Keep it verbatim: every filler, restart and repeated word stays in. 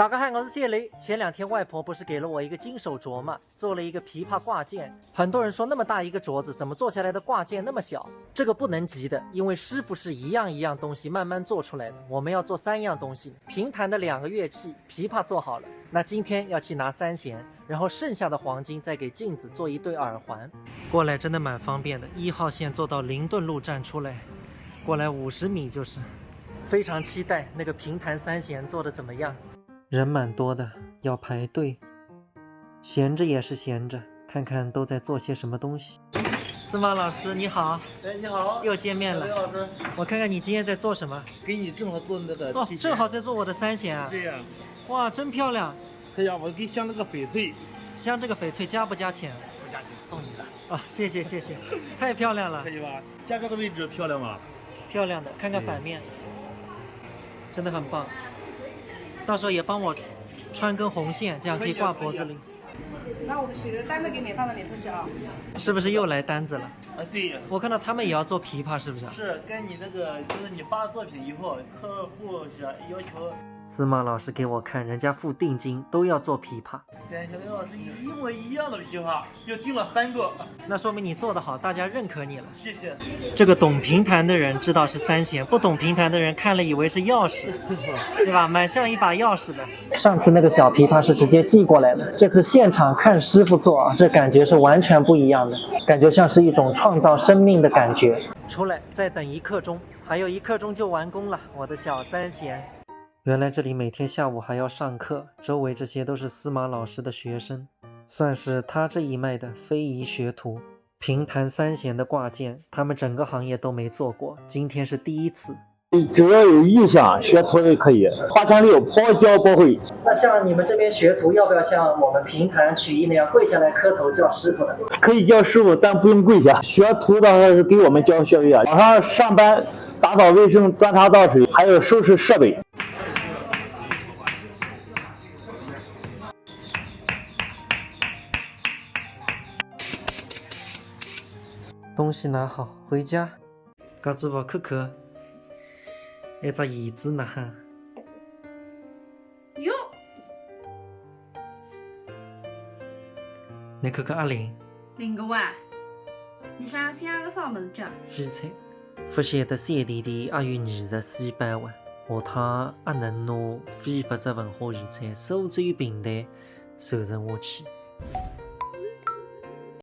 大家好，我是谢雷。前两天外婆不是给了我一个金手镯吗？做了一个琵琶挂件。很多人说那么大一个镯子，怎么做下来的挂件那么小？这个不能急的，因为师傅是一样一样东西慢慢做出来的。我们要做三样东西：评弹的两个乐器，琵琶做好了，那今天要去拿三弦，然后剩下的黄金再给镜子做一对耳环。过来真的蛮方便的，一号线坐到灵顿路站出来，过来五十米就是。非常期待那个评弹三弦做的怎么样。人蛮多的，要排队。闲着也是闲着，看看都在做些什么东西。司马老师，你好。哎，你好。又见面了。哎，老师。我看看你今天在做什么。给你正好做那个哦，七弦。正好在做我的三弦啊。对呀。哇，真漂亮。哎呀，我给镶了个翡翠。镶这个翡翠加不加钱？不加钱，送你的。啊，谢谢，谢谢。太漂亮了。可以吧？加这个位置漂亮吗？漂亮的，看看反面。对。真的很棒。到时候也帮我穿根红线，这样可以挂脖子里。可以啊，可以啊。那我们写个单子给你，放在你头上啊。是不是又来单子了？啊，对。我看到他们也要做琵琶，是不是啊？是，跟你那个，就是你发作品以后，客户是要求。司马老师给我看，人家付定金都要做琵琶。 对，小刘老师，你一模一样的琵琶，又订了三个。那说明你做得好，大家认可你了。谢谢。这个懂评弹的人知道是三弦，不懂评弹的人看了以为是钥匙，对吧？蛮像一把钥匙的。上次那个小琵琶是直接寄过来的，这次现场看师傅做啊，这感觉是完全不一样的，感觉像是一种创造生命的感觉。出来，再等一刻钟，还有一刻钟就完工了，我的小三弦。 原来这里每天下午还要上课，周围这些都是司马老师的学生，算是他这一脉的非遗学徒。评弹三弦的挂件，他们整个行业都没做过，今天是第一次。只要有意向，学徒都可以。花千六，包教包会。那像你们这边学徒，要不要像我们评弹曲艺那样跪下来磕头叫师傅呢？可以叫师傅，但不用跪下。学徒的话是给我们交学费啊，早上上班 打扫卫生、端茶倒水，还有收拾设备。东西拿好，回家。搿只勿可可，一只椅子呢哈。 哟。侬看看阿玲。玲哥啊，侬想想个啥物事叫？翡翠。勿晓得三弟弟阿有艺术细胞啊，下趟阿能拿非物质文化遗产苏州评弹传承下去。